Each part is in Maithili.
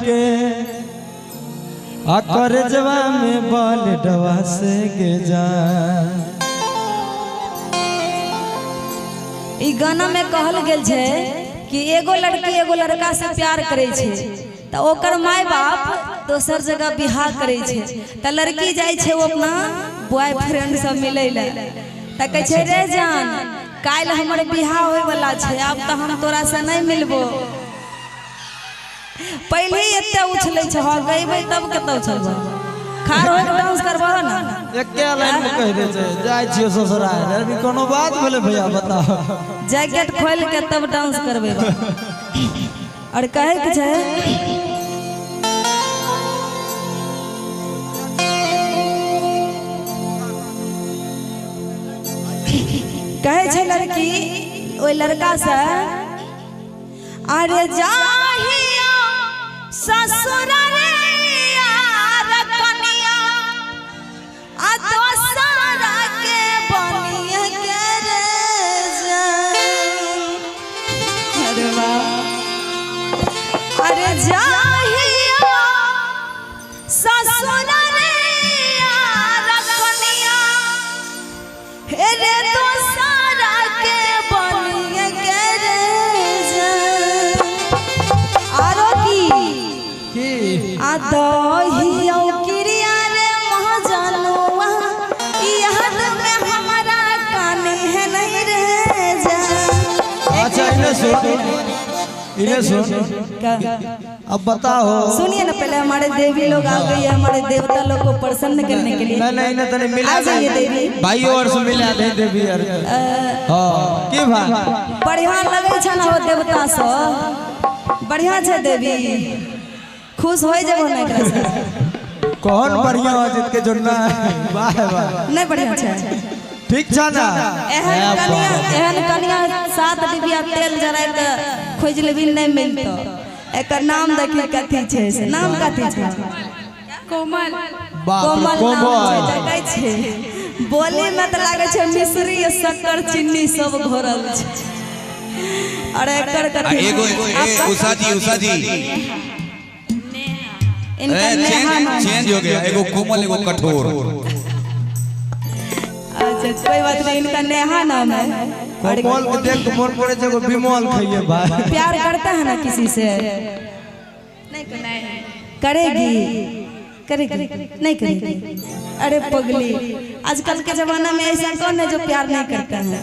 के आ करजवा में बाल डवा से गे जा। ई गाना में कहल गेल छै कि एगो लड़की एगो लड़का से प्यार करे छै त ओकर माय बाप दोसर जगह बियाह करे छै त लड़की जाय छै ओ अपना बॉयफ्रेंड से मिले ले त कहै छै रे जान काल्हि हमर बियाह होय वाला छै, आब त हम तोरा से नहीं मिलबो। पहले ही एते उछलै छै, हँ गइबै तब कतौ उछलबै, खार होय के डांस करबह ना। एके लाइन में कह दे छै जाय छियो ससुराल, अभी कोनो बात भेलै भैया बताओ। जैकेट खोल के तब डांस करबै। और कहे के छै कहे छै लड़की ओहि लड़का से, अरे जाहिया ससुर रे यार कनिया आ दोसरा के बनिया के रे जान। अरे वाह, अरे जाहिया ससुर रे यार कनिया हे रे दोसरा के बनिया के रे जान। आरो की आ दहियौ क्रिया रे महाजनुआ याद में हमारा काने है नहीं रे जान। अच्छा इन्हें सुन, इन्हें सुन, अब बताओ। सुनिए ना, पहले हमारे देवी लोग आ गई है हमारे देवता लोग को प्रसन्न करने के लिए। नहीं नहीं इन्हें तने मिला आ जाइए देवी भाई और से मिला दे देवी यार। हां की भाई बढ़िया लगे छ ना हो देवता सब बढ़िया छे देवी, खुश हो जबो ना एकरा से। कौन बढ़िया हो जित के जुड़ना है। वाह वाह, नहीं बढ़िया छे ठीक छ ना। एहन कनिया, एहन कनिया 7 डिबिया तेल जराय के खोज लेबी नहीं मिलतो। एकर नाम देखी कथी छै से, नाम कथी छै? कोमल। कोमल नाम छै, देखै छै बोली में त लागै छै मिश्री शक्कर चीनी सब घोरल छै। अरे एकर कथी एगो उषा जी, उषा जी इनका नेहा नाम चेंज हो गया, एगो कोमल एगो कठोर। अच्छा कोई बात नहीं, इनका नेहा नाम है। कोमल के देख के मन करे छै एगो बिमल खइए भाई। प्यार करता है ना किसी से? नहीं करेगी, करेगी नहीं करेगी? अरे पगली, आजकल के जमाना में ऐसा कौन है जो प्यार नहीं करता है?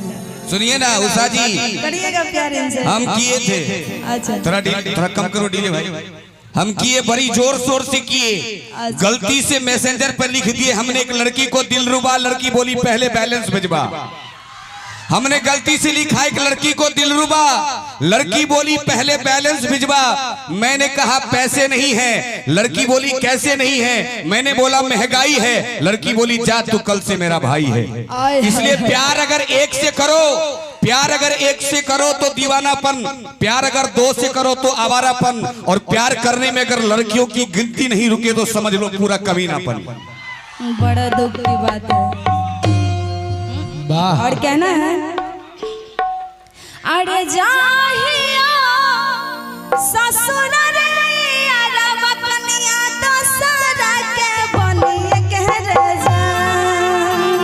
सुनिए ना उषा जी, करिएगा प्यार इनसे। हम किए थे। अच्छा थोड़ा कम करो डीले भाई। हम किए बड़ी जोर शोर से किए, गलती से मैसेंजर पर लिख दिए हमने एक लड़की को दिलरुबा, लड़की बोली पहले बैलेंस भिजवा। हमने गलती से लिखा एक लड़की को दिलरुबा, लड़की बोली पहले बैलेंस भिजवा। मैंने कहा पैसे नहीं है, लड़की बोली कैसे नहीं है, मैंने बोला महंगाई है, लड़की बोली जा तू कल से मेरा भाई है। इसलिए प्यार अगर एक से करो, प्यार अगर एक से करो तो दीवानापन, प्यार अगर दो से करो तो आवारापन, और प्यार करने में अगर लड़कियों की गिनती नहीं रुके तो समझ लो पूरा कमीनापन। बड़ा दुख की बात है। और कहना है, अरे जाहिया ससुर रे अरबा कनिया दोसरा के बनिए के रे जान।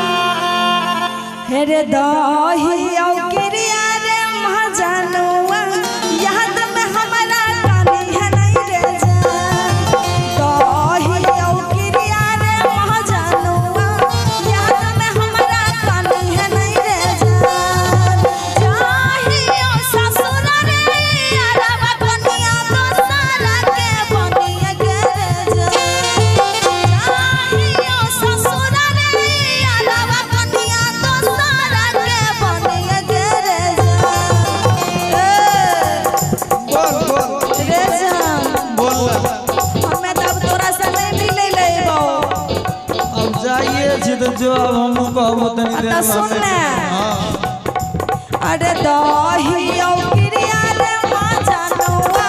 हे रे दहियौ क्रिया रे महाजनुआ याद में हमारा कानी है नहीं रे जान। दहियौ क्रिया रे महाजनुआ याद में हमारा कानी है नहीं रे जान। जाहियौ ससुर रे अरबा कनिया दोसरा के बनिए के रे जान। जाहियौ ससुर रे अरबा कनिया दोसरा के बनिए के रे जान। बोल बोल रे जान बोल, हमें तब तोरा से नहीं मिले ले बो। अब जाइए छी तो जो अब हम कहबो तनी देर तो सुन ना। हां अरे दहियौ क्रिया रे महाजनुआ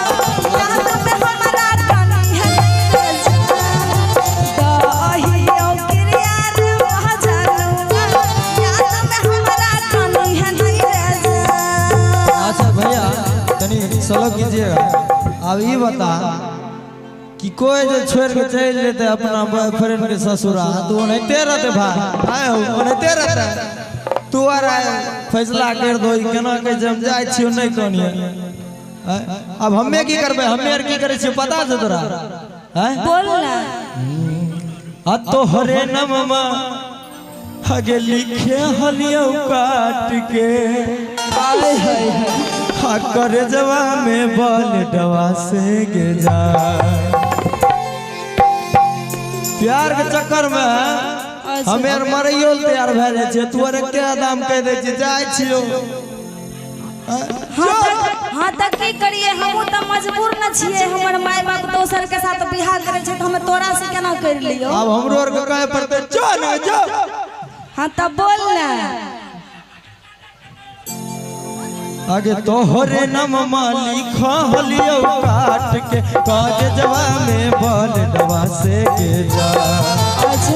याद में हमारा कानी है रे जान। दहियौ क्रिया रे महाजनुआ याद में हमारा कानी है नहीं रे जान। अच्छा भैया तनी सलो कीजिएगा। अब ये बता कि कोई जो छोड़ के चल लेते अपना बॉयफ्रेंड के ससुरा तो ओनाहिते रहते भाई, आए हो ओनाहिते रहते। तू are आए फैसला कर दो केना के जम जाय छियो नहीं कनिए। अब हमे की करबै, हमे are की करै छियो पता छौ तोरा? हैं बोल ना। आ तोहरे नममा आगे लिखे हलियो काट के, आए हाय हा कर जवा में बल डवा से गे जा। प्यार के चक्कर में हमे are मरैयो तैयार भए जाइ छियै, तू are एके दाम कहि दै छियै जाइ छियो। हाँ त की करिए, हमहूँ त मजबूर न छियै, हमर माय बाप दोसर के साथ बियाह करै छै त हम तोरा से केना कर लियो? अब हमरो are के कहे पड़तै जो ना जो। हाँ त बोल ना। आगे तोहरे नममा लिखलियो काट के काज जवा में बल डवा से के जा।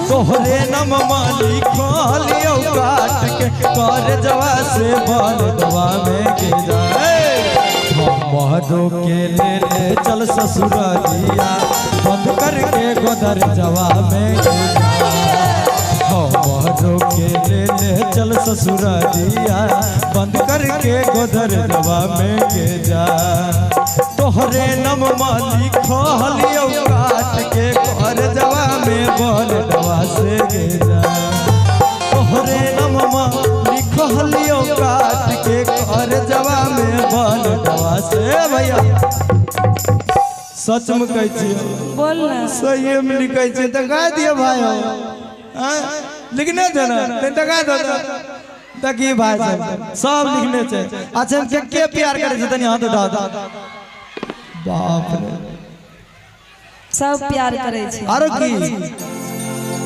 तोहरे नममा लिखलियो काट के काज जवा से बल डवा में के जा। हमरो के ले ले चल ससुरालिया बंद करके गोदर जवा में के जा। हमरो के ले ले चल ससुरालिया बंद करके गोदर जवा में के जा। तोहरे नममा लिखलियो काट के घर जवा में बल डवा से गे जा। तोहरे नममा लिखलियो काट के घर जवा में बल डवा से। भैया सच में कहै छियै, बोल ना। सही में लिखै छियै तऽ गा दिअ भाई। लिखने छै ना तऽ गा दो देखी भाई सब लिखने छै। अच्छा हम के प्यार करै छै तनी हाथ उठा दो। बाप रे सब प्यार करै छै। आरो की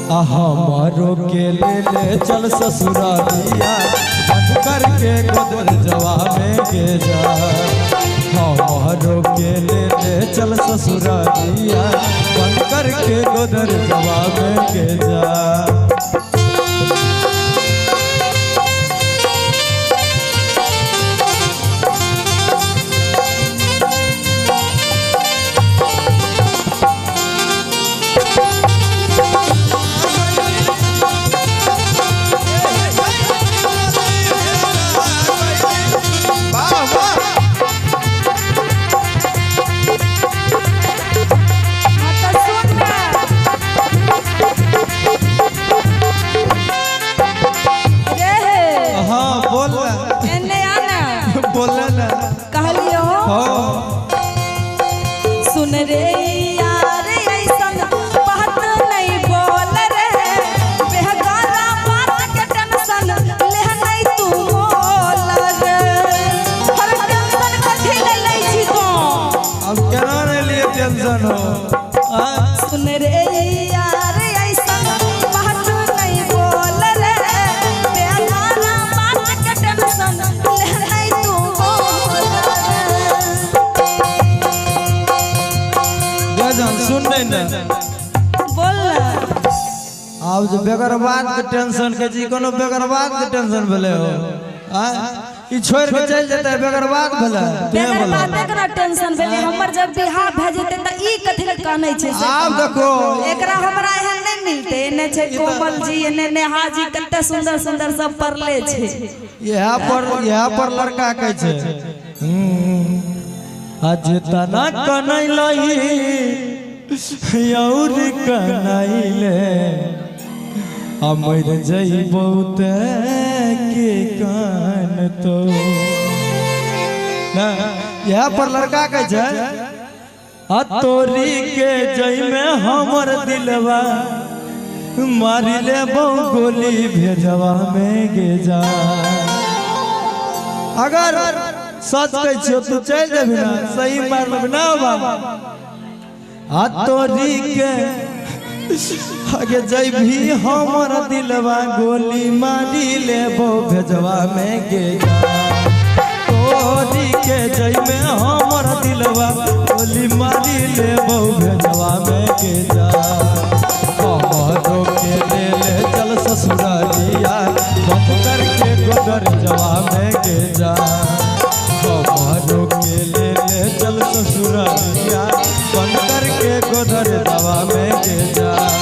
हमरो के ले ले चल ससुरालिया बंद करके गोदर जवा में के जा। हमरो के ले ले चल ससुरालिया बंद करके गोदर जवा में के जा। सुन रे यार ऐसन बात नहीं बोल रे, बेहगारा बात के टेंशन ले नहीं तू मोल रे। हर टेंशन कथी ले लै छी तू? अब केना नहीं लिए टेंशन हो। सुन रे यार ऐसन बात नहीं बोल रे, बेहगारा बात के टेंशन ले नहीं तू मोल रे। सुन नहीं ना बोल ना। आब जो बेगर बात के टेंशन के जी कोनो बेगर बात के टेंशन भेले हो ई छोड़ के चल जेतै बेगर बात भेले। बेगर बात के ना टेंशन भेले। हमर जब बियाह भ जेतै त ई कथि के कानै छै? आब देखो एकरा हमरा एहन नहीं मिलते। एने छै कोमल जी, एने नेहा जी, कते सुंदर सुंदर सब परले छै। यहाँ पर लड़का कहै छै आज तना कनैलही और कनैले अमर जइबौ ते के कान तो ना। यहाँ पर लड़का कहै छै आ तोरी के जइमे हमर दिलवा मारी लेबौ गोली भेजवा में गे जा। अगर सच कहै छियौ तू चलि जेबही ना, सही मारि लेबही ना बाबा। आ तोरी के आगे जइबही हमर दिलवा गोली मारी लेबौ भेजवा में गे जा। तोरी के जइमे हमर दिलवा गोली मारी लेबौ भेजवा में गे जा। हमरो के ले ले चल ससुरालिया बंद करके गोदर जवा में गे जा। हमरो के ले ले चल ससुरालिया बंद करके गोदर दवा में के जा।